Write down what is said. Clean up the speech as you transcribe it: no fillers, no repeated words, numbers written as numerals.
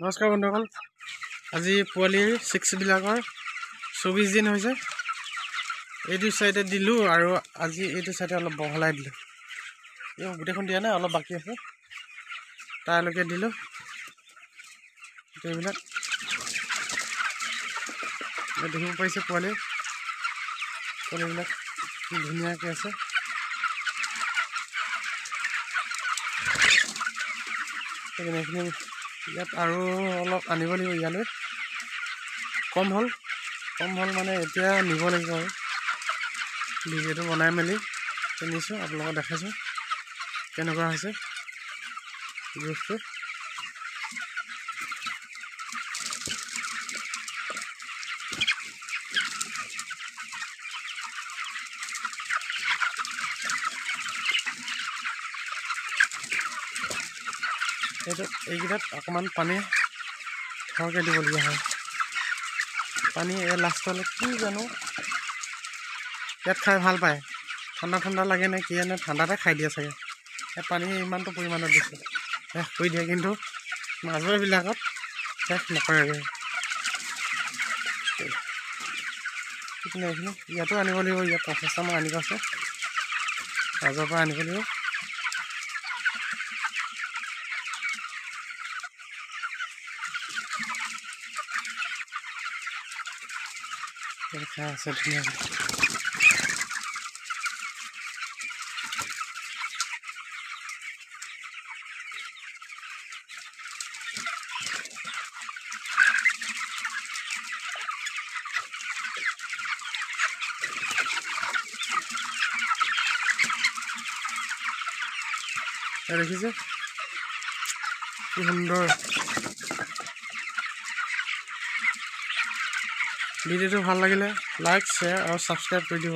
নমস্কাৰ বন্ধুসকল, আজি পোৱালিৰ ছিক্সবিলাকৰ 24 দিন হৈছে। এইটো চাইডে দিলোঁ আৰু আজি এইটো চাইডে অলপ বহলাই দিলোঁ। এই গোটেইখন দিয়া নাই, অলপ বাকী আছে, তালৈকে দিলোঁ। এইবিলাক দেখিব পাৰিছে, পোৱালিবিলাক কি ধুনীয়াকৈ আছে। সেইখিনি ইয়াত আৰু অলপ আনিব লাগিব, ইয়ালৈ কম হ'ল, কম হ'ল মানে এতিয়া নিব লাগিব। আৰু ভিডিঅ'টো বনাই মেলি নিছোঁ, আপোনালোকক দেখাইছোঁ কেনেকুৱা হৈছে গ্ৰুপটো। এইটো এইকেইটাত অকণমান পানী সৰহকৈ দিবলগীয়া হয়। পানী এই লাষ্টলৈ কি জানো ইয়াত খাই ভাল পায়, ঠাণ্ডা ঠাণ্ডা লাগে নে কি নে ঠাণ্ডাতে খাই দিয়ে চাগে। ইয়াত পানী ইমানটো পৰিমাণত দিছে, শেষ কৰি দিয়ে, কিন্তু মাজৰবিলাকত শেষ নকৰেগৈ। এইখিনি ইয়াতো আনিব লাগিব, ইয়াত 50টামান আনিব আছে, মাজৰ পৰা আনিব লাগিব। খাই আছে ধুনীয়াকৈ। দেখিছে কি সুন্দৰ। ভিডিঅ'টো ভাল লাগিলে লাইক, শ্বেয়াৰ আৰু ছাবস্ক্ৰাইব কৰি দিব।